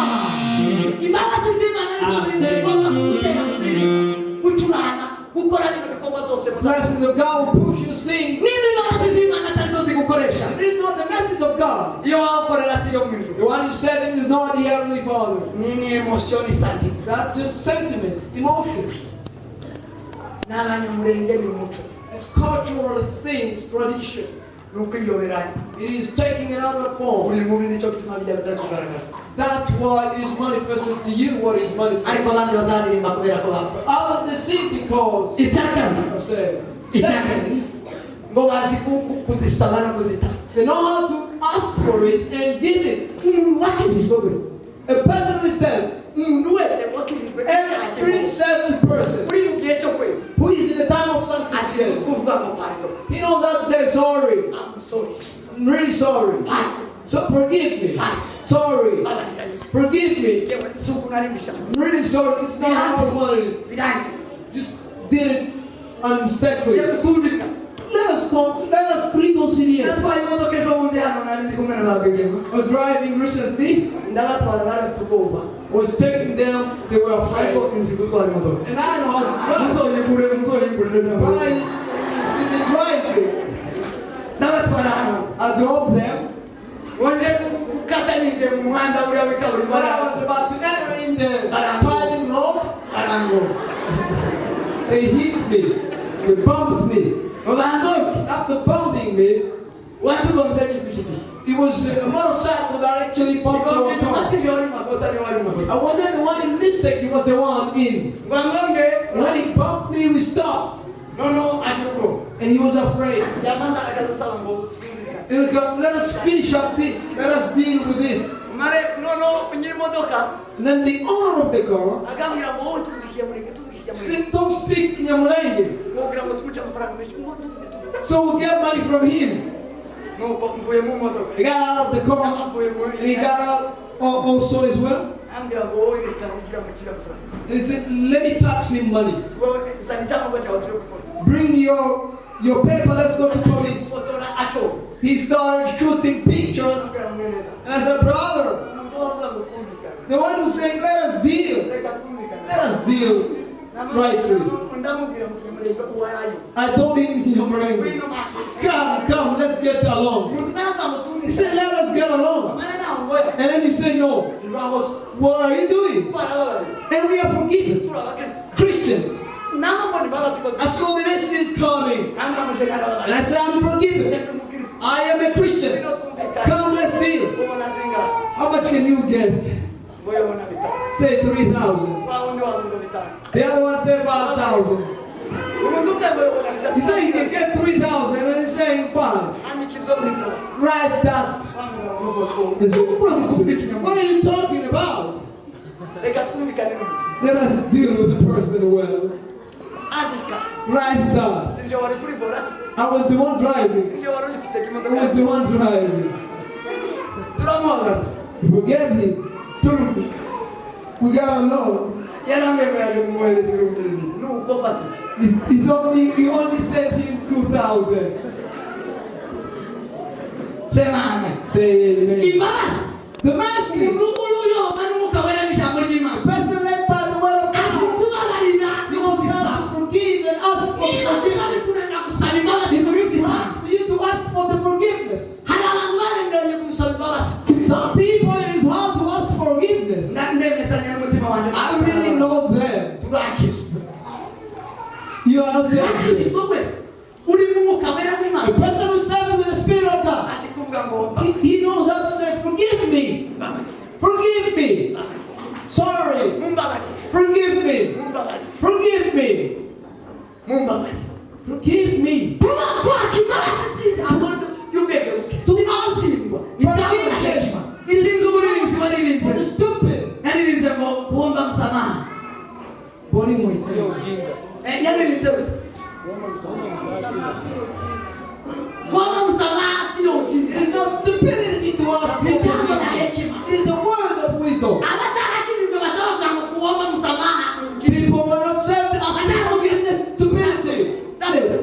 Imbabazi z'Imana nizo zigomba kugutera kuririmba, gucuranga, gukora bino bikorwa byose muzakora. Blessings of God will push you sin. Niba imbabazi z'Imana atari zo zigukoresha, It is not the message of God. iyo wakorera si iyo mu ijuru. The one you're serving is not the Heavenly Father. Ni emotion isanzwe. That's just sentiment, emotions. N'abanyamurenge ni umuco. It's cultural things, traditions. Ni ukwiyoberanya. It is taking another form. Uri mubi nicyo gituma bijya biza kugaragara. That's why it is manifested to you what is manifested. Ariko abandi bazaririmba kubera ko bapfa. Others they sin because Icya kabiri, are saved. icya kabiri, ngo bazi kuzisaba no kuzitanga. They know how to ask for it and give it. Umuntu wakijijwe wese, A person who is saved, umuntu wese wakijijwe icyaha every cy'inkomoko, saved person uri mu gihe cyo kwezi who is in the time of azi sanctification, kuvuga ngo pardon, he knows how to say sorry. I'm sorry, I'm really sorry. pardon, So forgive me. Sorry. babarira Forgive me. yewe si ukuntu ari mbishaka. I'm really sorry. It's not how I wanted it. Birangiye. Just did it unmistakably. Yewe twumvikane. Let us come, let us reconciliate. Natwaye imodoka ejo bundi hano nari ndi kumwe na ba Rwigema. I was driving recently, Ndabatwara bari bafite ubwoba was taking them, they were afraid. ariko inzi gutwara imodoka. And I know how to drive. Muzonyigure, muzonyigure. But I see me driving. Ndabatwara hano. I drove them. Wongeye gukata ninjiye mu muhanda uriya w'ikaburimbo When I was about to enter in the driving road, barangora. they hit me. They bumped me. Ngo bangonge. After bumping me, Watugonze n'ipikipiki. it was a motorcycle that actually bumped our Ngo car. si wari mu makosa ni wari mu makosa. I wasn't the one in mistake, he was the one in. Ngo angonge. When he bumped me, we stopped. Noneho agira ubwoba. And he was afraid. Yamaze akadusaba ngo twumvikane. He would come, let us finish up this. Let us deal with this. Mare noneho nyiri imodoka And then the owner of the car Akambwira ngo wowe tuvuga Ikinyamulenge, tuvuga Ikinyamulenge. said, "Don't speak Kinyamulenge." Ngo kugira ngo tumuce amafaranga menshi, ngo tuvuge tuvuge. So we get money from him. Nuko mvuye mu modoka. He got out of the car Avuye mu and he got out also as well. Ambwira ngo wowe reka ugira mucire amafaranga. And he said, "Let me tax him money. Wowe zana icyangombwa cyawe turi gukora. Bring your paper, let's go to police." Fotora aco. He started shooting pictures. Ambwira mwene data. And I said, "Brother, Umuntu wavuga ngo twumvikane. the one who's saying, let us deal, Reka twumvikane. let us deal rightly." Ndamubwira ngo Kinyamulenge uwayo. I told him, "Kinyamulenge, Ngwino macho. come, come, let's get along." Umuntu naravuga ngo He twumvikane. said, "Let us get along." Mana naho ngoya. And then you say, "No." Ntibahose. What are you doing? Twarababariwe. And we are forgiven. Turi abakristo. Christians. Namwe mbona imbabazi ko I saw the message coming. Namwe muje And narababariwe. I said, "I'm forgiven. Ndi umukristo. I am a Christian. Ngwino twumvikane. Come, let's deal." Ubona zingahe? How much can you get? Ngo yabona bitatu. Say 3,000. Wa wundi wavuga bitanu. The other one said 5,000. Umuntu uvuga ngo yabona bitatu. He said he can get 3,000 and he's saying 5. Andika ibyo ngibyo. Write that. Wa mugabo mufoto. He said, "Listen, what are you talking about?" Reka twumvikane n'umuntu. Let us deal with the person well. Andika. Write that. Si ibyo wari kuri volant. I was the one driving. Ibyo wari uyifite I imodoka. was the one driving. Turamuhamagara. Forgive him. Turumvikana. We got along. Yarambwiye ngo yaje kumwohereza 2000. Nuko fata. He only sent him 2,000. Sema amen. Say amen. Imbabazi. The mercy. Umuntu uyoborwa n'Umwuka Wera n'ijambo ry'Imana. The person led by the word of Azi God. kubabarira. He knows how to forgive and ask for Niba forgiveness. uzabikunanira gusaba imbabazi It is hard for you to ask for the forgiveness. hari abantu bananiranye gusaba imbabazi. Some people, it is hard to ask forgiveness. Ndemezanya n'umutima wanjye. I really know them. Turakizwa. You are not saved. Turakizwa we. Uri mu Mwuka Wera A w'Imana. person who is saved with the Spirit of God, Azi kuvuga ngo he knows how to say, "Forgive me. Forgive me. Sorry. mumbabarire. Forgive me. Mumbabarire. Forgive me. Mumbabarire. Forgive me." Kuba kwaka imbabazi si ijambo ry'ubwenge buke. To ask forgiveness is Sinzi umuririmbyi waririmbye. for the stupid. Yaririmbye ngo kuomba msamaha. Boni Mwitende. Yaririmbye gute? Kuomba msamaha sio ujinga. It is not stupidity to ask for Ni jambo la forgiveness. hekima. It is the word of wisdom. Abatarakijijwe bazavuga ngo kuomba msamaha ni ujinga. People who are not saved ask for forgiveness stupidity. Sasa Say, uje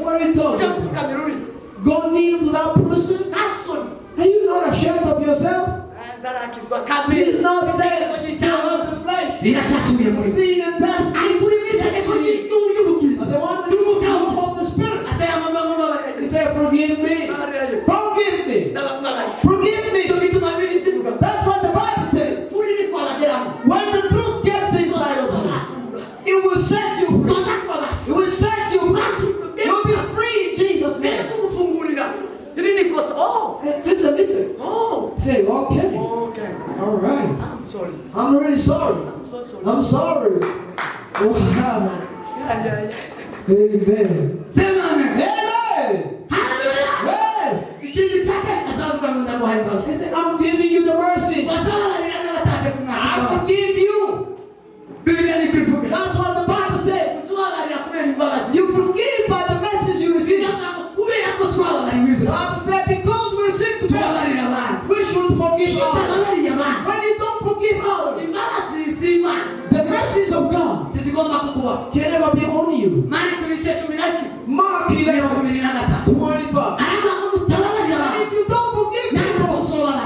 what are you uje talking? gupfukamira uri. Go kneel to that person? Nta soni. Are you not ashamed of yourself? Ndarakizwa It kamere. is not saved. You have the flesh. Riracyatuye muri. Sin and death. Ariko uri mu itegeko ry'ubugingo. But the one that is of the Spirit. Asema mama mumbabarire. He said, "Forgive me. Mbabarire. Forgive me. Ndabambabarira. Forgive me." Icyo gituma Bibiliya izivuga. That's what the Bible says. Ukuri ni kwabageramo. When the truth gets inside of you, it will set you free. Zoza kubabatura. It will set you free. You'll be free in Jesus' Mbere name. kugufungurira. Iri ni ikosa. Oh. And listen, listen. Oh. Say, "Okay, Okay. all right. I'm sorry. I'm really sorry. I'm so sorry. I'm sorry." Wow. Yeah. Amen. Sema amen. Amen. Hallelujah. Yes. Ikindi cya kabiri azavuga ngo ndaguha imbabazi. He said, "I'm giving you the mercy. Bazababarira n'abataje kumwaka I imbabazi. forgive you." Bibiliya niko ivuga. That's what the Bible says. Uzubabarira kubera imbabazi. You forgive by the message you receive. Bibiliya ngo kubera ko twababariwe The ibyaha. Bible said because we receive the mercy, Tubabarira abandi. we should forgive Iyo others. utababariye abandi, When you don't forgive others, imbabazi z'Imana the mercies of God ntizigomba kukubaho. can never be on you. Mariko ibice 11 Mark mirongo 11, ibiri na gatatu. 25. Aravuga ngo mutababarira abantu. If you don't forgive people,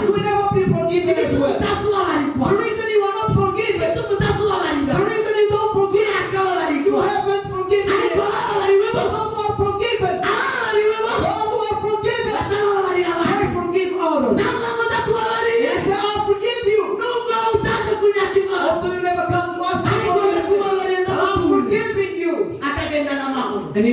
you will never be forgiven as well. Utazubabarirwa. The reason you are not forgiven, Icyo mutazubabarira. the reason you don't forgive, you Akababarirwa. haven't forgiven Ariko yet. abababariwe But bose, those who are forgiven, abababariwe bose, those who are forgiven, bazababarira abantu. they forgive others. Cyangwa ngo ndakubabariye. Yes, I forgive you. Nubwo utaje kunyaka imbabazi. Although you never come to ask for Ariko forgiveness, ndakubabariye I'm ndagutuye. forgiving you. Akagenda n'amahoro. And he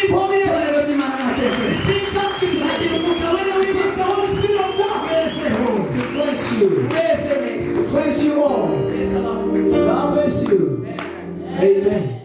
Receive holiness. Itorero ry'Imana mwakire Kristo. Receive something. Mwakire umwuka wera Receive w'Imana. the Holy Spirit of God. Mwese ho. To bless you. Mwese mwese. Bless you all. Mwese abakuru. God bless you. Amen.